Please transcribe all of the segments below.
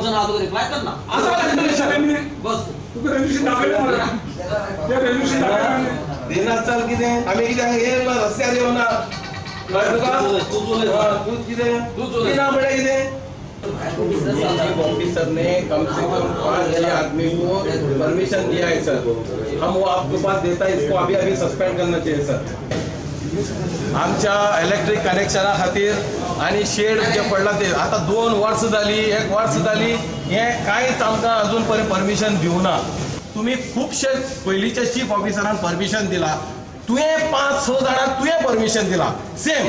वचून हांव तुका रिप्लाय करना. आसा रेजोल्युशन. बस. तुका रेजोल्युशन दाखयलें मरे. ते रेजोल्युशन दाखयलें. दिना चल कितें आमी कित्याक हे रस्त्यार येवना कळ्ळें तुका? तूं उलय. तूं कितें तूंच उलय. दिना म्हणल्यार कितें? चीफ ऑफिसर ने कम से कम 5-6 आदमी को परमिशन दिया है सर. हम वो आपके पास देता है, इसको अभी अभी सस्पेंड करना चाहिए सर. आमच्या इलेक्ट्रीक कनेक्शना खातीर आनी शेड जे पडला ते आतां 2 वर्सां जाली, 1 वर्स जाली, हें कांयच आमकां अजून पर्यंत परमिशन दिवना. तुमी खुबशे पयलींच्या चीफ ऑफिसरान परमिशन दिला, तुवें 5-6 जाणांक तुवें परमिशन दिला. सेम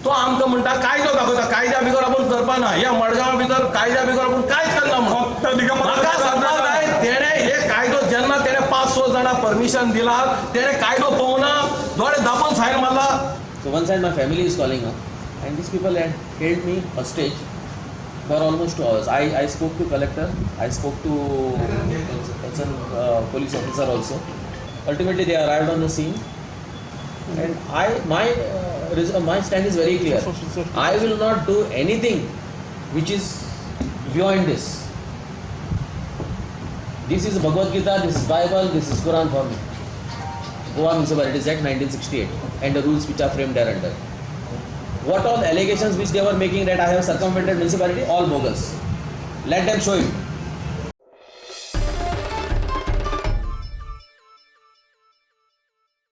तो आमकां म्हणटा कायदो दाखयता, कायद्या बिगर आपूण करपाना. ह्या मडगांवा भितर कायद्या बिगर आपूण कांयच करना म्हणून फक्त दिगंबर म्हाका सांगपाक जाय, तेणें हे कायदो जेन्ना तेणें 5-6 जाणां परमिशन दिला, तेणें कायदो पळोवना, दोळे दापून सायन मारला. So one side my family is calling up, and these people had held me hostage for almost 2 hours. I spoke to collector, I spoke to concerned police officer also. Ultimately they arrived on the scene, and my stand is very clear. I will not do anything which is beyond this. This is Bhagavad Gita, this is Bible, this is Quran for me. Goa Municipalities Act 1968 and the rules which are framed there under. What all allegations which they were making that I have circumvented municipality, all bogus. Let them show it.